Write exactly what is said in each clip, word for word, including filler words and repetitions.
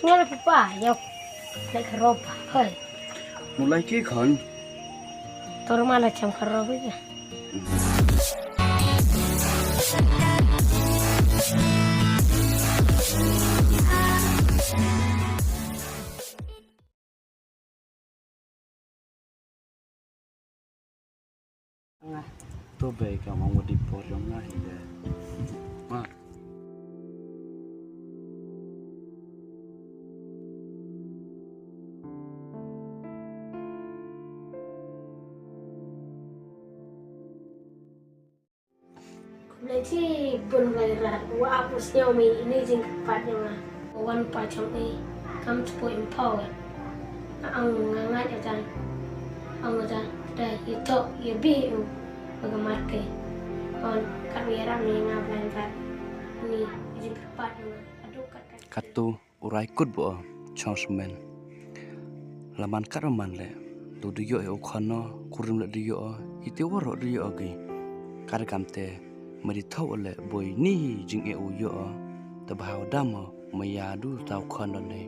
Nga la papa, yow. Lai ka ropa, hoi. Mulai ki khon. Tor ma la cham ka ropa ya. To bei ka ma wadi por yong nga hi de. Ma. Khublei chibun Blei Rat, wa ap u sñiaw me ini jingkyrpad yong nga. Wan pa chong i, kam tpu im pau. Nga ong nga ngait ajan. Ong ajan, da ito ya bi u. Baga marke. On, kat wi ram ni nga Blei Rat. Ni jingkyrpad yong nga. Aduh kat kat. Katu. U rai kut bo o, chong smen. La man kat ba man le. Du du yo e u khon no, kurim le du yo o, ite waro du yo o gi. Kar kam te, ma di thau le, boi ni jing e u yo o, te ba hau dam o, ma ya du tau khon no le.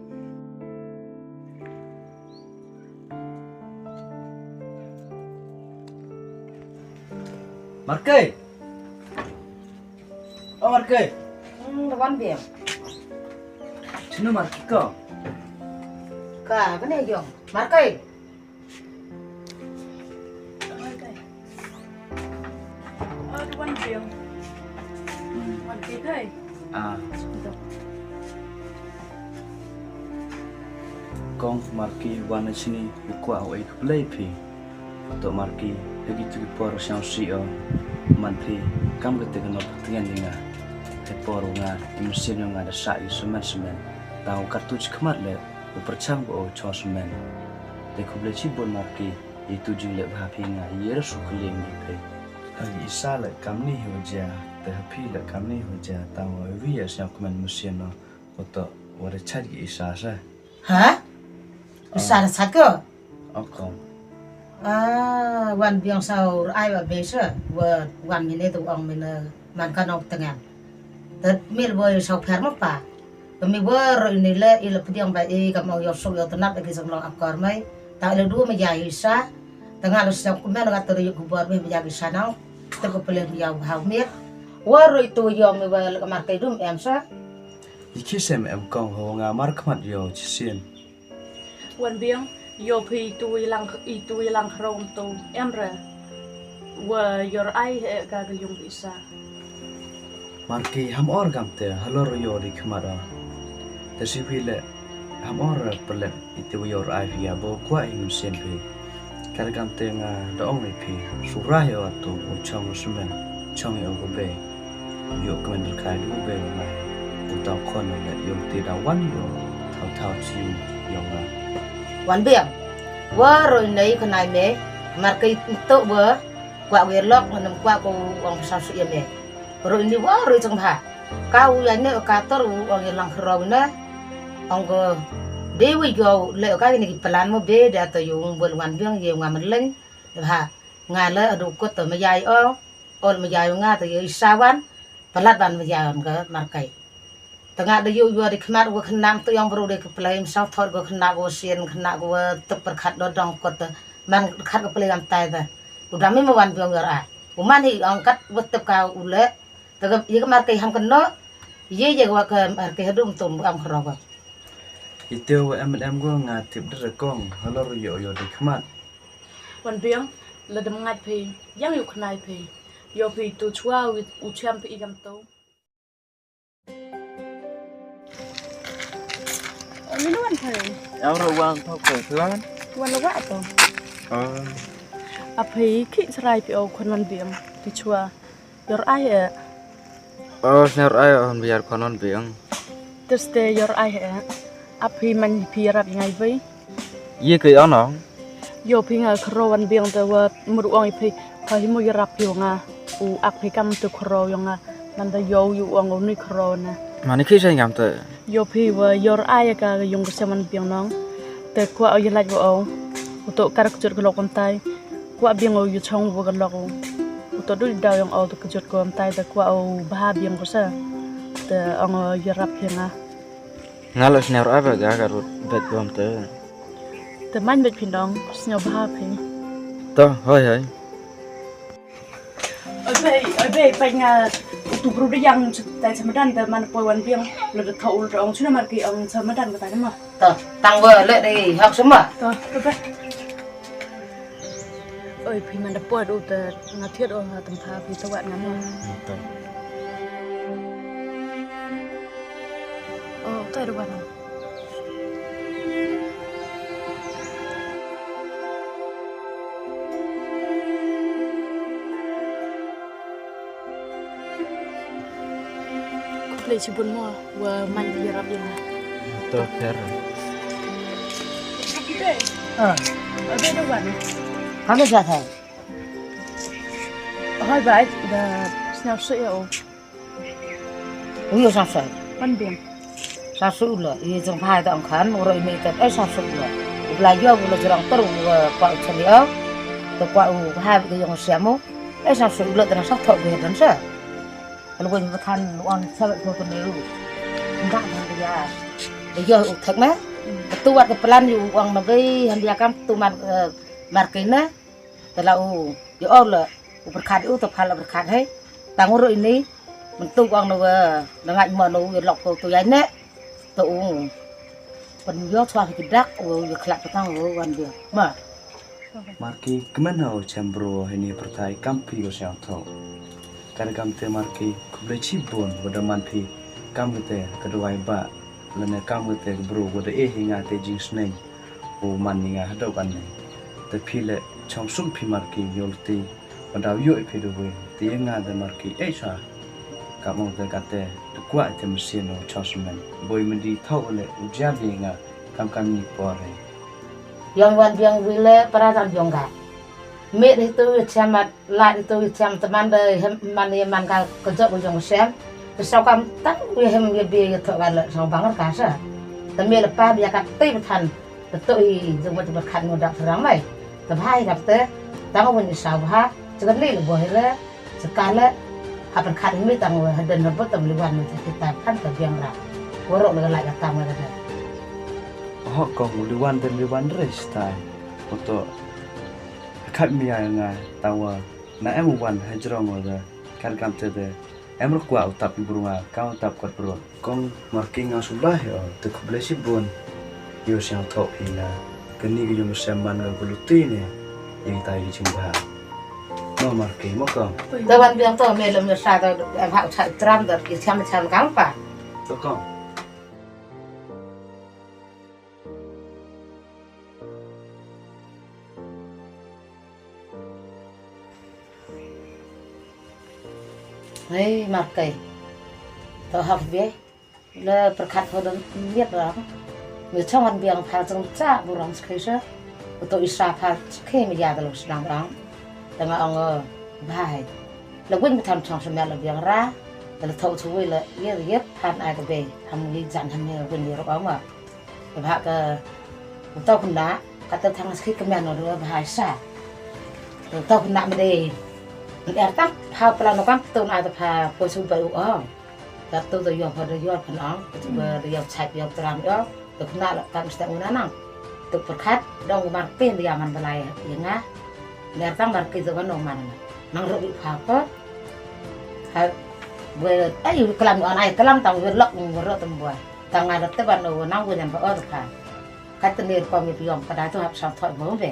Markai! O Markai. Hmm, da wan biang. Chinu Markai ko? Ka, kane yong. Markai. O, da wan biang. Hmm. Wan biang kai. Ah. Kong Marki wan na chini, i kwah o i khublei phi. To Marki, ha kitu ki por sngewsih o, man phi, kam kate ka nongpyntngen ïa nga. Te por nga, i mynsiem yong nga da sah ïa semen semen. Tang u katu chi khmat le, u pyrchang ba o chong semen. Te khublei chibun Marki, ïa itu jingleh bha phi nga, ïa ra shu kylliang ïa phi. Ha i Isa le kamni hi wa jia, te ha phi le kamni hi wa jia, tang wa wi ïa sngewkmen mynsiem no. Uto, wa da chait ki Isa sa. Ha? Isa da chait ko? O kong. Ah, wan biang saw ai wa be sa, wa wan mine tu ong mine man ka nongpyntngen. Tet mil boy saw pher mo pa. Kami wa ro ini le, ila pdiang ba i kam ong yow suk yow tnat lagi sa long akor mai. Ta le du ma ya Isa. Ta nga lo sngewkmen nga tu ri yuk bor me ma ya Isa nau. Te ko pele ma ya haw mir. Wa ro itu yow me wa le kamar kai dum em sa. Iki sem em kong ho nga mar khmat yow chisien. Wan biang, yow phi itu i lang, itu i lang khrong tu em re. Wa yor ai he ka ka yung Isa. Marki ham or kam te halor yow di khmat o. Te si phi le ham or pelet itu yor ai phi ya bo kwah i mynsiem phi. Kar kam te nga da ong ïa phi, shu rah ïa utu u chong u semen, chong ïa u kube. Ïoh kmen rkhai du kube u nai. Uta u khon u leh ïoh te da wan ïoh thaw thaw chi ïoh nga. Wan biang. Wa roi nei khnai me, mar kai ntu wa, kwah wer lok ngan kwah ko ong sa su ïa me. Roi ni wa roi chang bha. Ka u ïa ne ka tor u ong ïa lang khraw ne. Ong ko de wi go le ka ni ki plan mo be da to yu bol wan biang ye nga mleng. Bha. Nga le adu kut to ma yai ong. Ol ma yai nga to ye Isa wan. Palat ban ma yai ong ka mar kai. Te nga da yu yu di khmat wa khnam to yong bru de ka play msang thot go khna go sien khna go tup perkhat do dong kut to. Man khat ka play am tai ta. U dam mi ma wan biang yor ai. U man hi ong kat wa tup ka u le. Te ka, ye ka mar kai ham kano, ye ye wa ka mar kai hadum tum am khro ka. Ite wa em em go nga tip de kong, halor yo yo de khmat. Wan biang, la dem ngat phi, yang yu khnai phi. Yo phi tu chwa wi u cham phi i gam tu. Ani wan phi. Yang ro wan thok phi plan. Wan la wa to. Ah. A phi ki chrai phi o khon wan biang, phi chwa. Yor ai e. Oh, sner ai on biar konon biang. Terus te yor ai e. Ap hi man phi rap ngai bai. Ye ke onong. Yo phi nga khro wan biang te wa mur ong phi. Pha hi mo yor ap phi nga. U ap phi kam tu khro yong nga. Man da yo yu ong ni khro na. Mani khi sai ngam te. Yo phi wa yor ai ka yung ka seman biang nong. Te kwa o yelaj wa o. Uto kar kujur kelok kontai. Kwah biang o yu chong wa ka lok o. U to du daw yong o to kjut ko am tai da kwah o bha biang ko sa. Te ong o yarap hi nga. Nga la sniaw ra ba ga ka rut bet bom te. Te man bet phin dong, sniaw bha phin. To, hoi hoi. Oi bei, oi bei, peit nga utu bru da yang tai sa madan da man poi wan biang. Lo da thau ul da ong suna mar ki ong sa madan ka tai ma. To, tang wa le dei hok suma. To, oi bei. Oi, phi man da poi du te nga thied ong ha tam pha phi tawat nga mo. To. Oh, tai da wan. Khublei shibun mo, wa man ïarap ïa nga. To, pher. Ah. Ada dah wan. Kami dah hai. Hai bai, da sniaw shu ïa o. Uyo sniaw shu. Wan biang. Sniaw shu lo, i jong phai ta ong khan, uro i mei ta, eh sniaw shu lo. U bla yo, u lo jrong ter, u kwa u chali o. To kwa u hai, u yong siamo. Eh sniaw shu lo, ta na sniaw thok, u dan sa. Kalau gue makan, u ong sa, u to ne u. Ndak ndak ya. Yo u thek na. Tu wat ka plan ïa u ong na gai, han dia kam, tu man, eh, mar kai na. Te la u, ïa o la, u pyrkhat u, te pha la pyrkhat hei. Tang u ruh ini, mynta u ong na wa, na ngait mo na u, ïa lok to, to ïa ne. Te u, pyn ïa chwa ki dak, u, ïa khlak patang, u, wan biang. Ma. Mar ki kmen ha u chem bro, hini pyrthai kam phi ko siang tho. Kada kam te mar ki, khublei chibun, wa da man phi, kam kite, ka duwai ba, lane kam kite, bro, wa da eh hi nga te jingsneng. U man ïa nga haduh kane. Te phi leh chong sum phi mar ki ïoh lynti. Ba daw ïoh ïa phi da wei. Te ïa nga da mar ki ei sha. Ka mong te kate da kwah te machine u chong smen. Boi myndi thaw leh u jia bha ïa nga. Kam kam ni por hei. Ïong wan biang wei leh para dang ïong ga. Mih dei tu ïa chiam mat. Lait ito i chiam te man de hem man i man ka ka jop u jong u sem. Te sau kam tang u hem ye bi ye thok ka le sau bang ka sa. Te me le pa bia ka tei pathan. Te to i jong wa te berkat mu dak terang mai. Te bha i ka te tang u ni sau bha. Te ka ni le bo le. Te ka le ha berkat mi tang u haden na bo te liwan mi te kita kan te biang ra. Warok le lait ka tang wa le. Ho kong liwan te liwan re stai. Oto. Khat mi ya nga tawa na em wan ha jrong wa da kan kam te de em ruk wa utap i brunga ka utap kot bro. Kong marking nga sulah ya te khublei shibun. Yo siang thok hi nga kani ki jong sem man nga kuluti ne. Yang tai ki chim ba. No marking mo kong. Tawan biang to me lem sa da em ha utap tram da ki cham cham kam pa. To kong. Hei, markai. To hak be. Le perkat ho don miet rang. Mi chong an biang phal chong cha bu rang skai sa. To isa phal skai mi ya da lo sedang rang. Tengah ong bhai. Le win tham chong sa miet le biang ra. Le thau chu wei le ye ye phan ai ka be. Ham ye jan ham ye win ye ro ong. Bha ka utau kena kata thang ski kemen no dua bahasa. Utau kena mede. Er tang ha pelan no kam tu na ta pha po su ba u ong. Ta tu tu yo pha de yo pha nong, tu ba de yo chai yo tram yo. Tu kena la kam sta una nang. Tu perkat dong mar pin de ya man balai ya nga. Er tang mar ki tu no man. Nang ro pha ko. Ha bu ai kelam on ai kelam tang wer lok wer ro tem bua. Tang nga da te ban u nang u nyam ba or ka. Ka te nir ko mi piong ka da tu hap sang thoi bo be.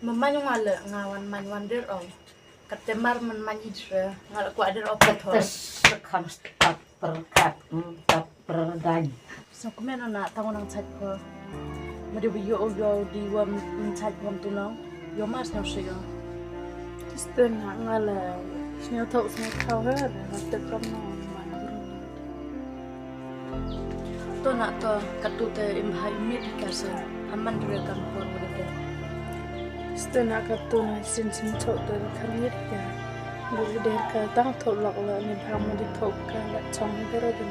Ma man nga le nga wan man wan der ong. Ka te mar man man idre nga le kwa der ong ka thoi. Tes kam stap per kat, mm, stap per gan. Sa kmen na tang nang chait ko. Ma de yo yo di wa chait ko tu nang. Yo mas nang se yo. Sten ha nga le sñiaw thaw sñiaw thaw ha nga te kam nang man. To na to katu te im bha im mit ka se aman re kan por re te. Sten na katu na sin sin chok te kan mit ka. Beri der ka tang thok lok la ni bha mo di thok ka la chong ni ka re de.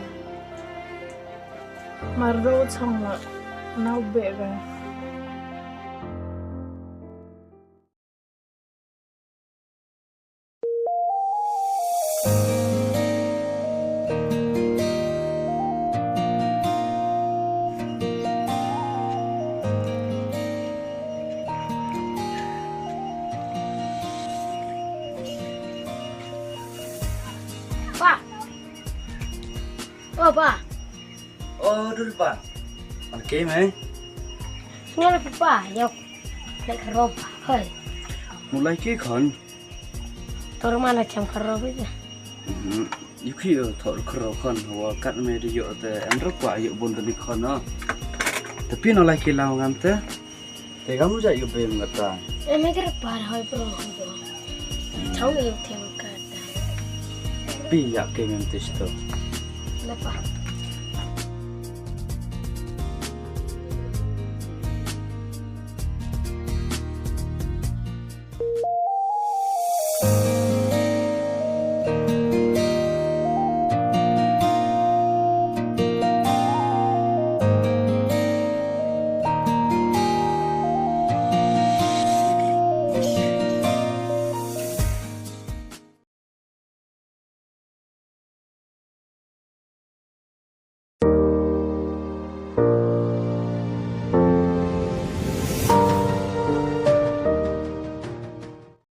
Mar ro chong la nau be re. Oh, dur ba. Okay, me. Nga la pa, yo. Lai ka rob, hoi. Mulai ki khon. Tor mana cham ka rob ita. Mhm. Yu ki yo thor ka rob khon, wa kat me di yo te, en rob wa yo bon dali khon, no. Tapi no lai ki lau ngam te. Te kamu ja yo bem ngata. Eh, me kira par hoi pro hoi do. Chau yo tem kata. Pi ya ke mem te sto. Napa.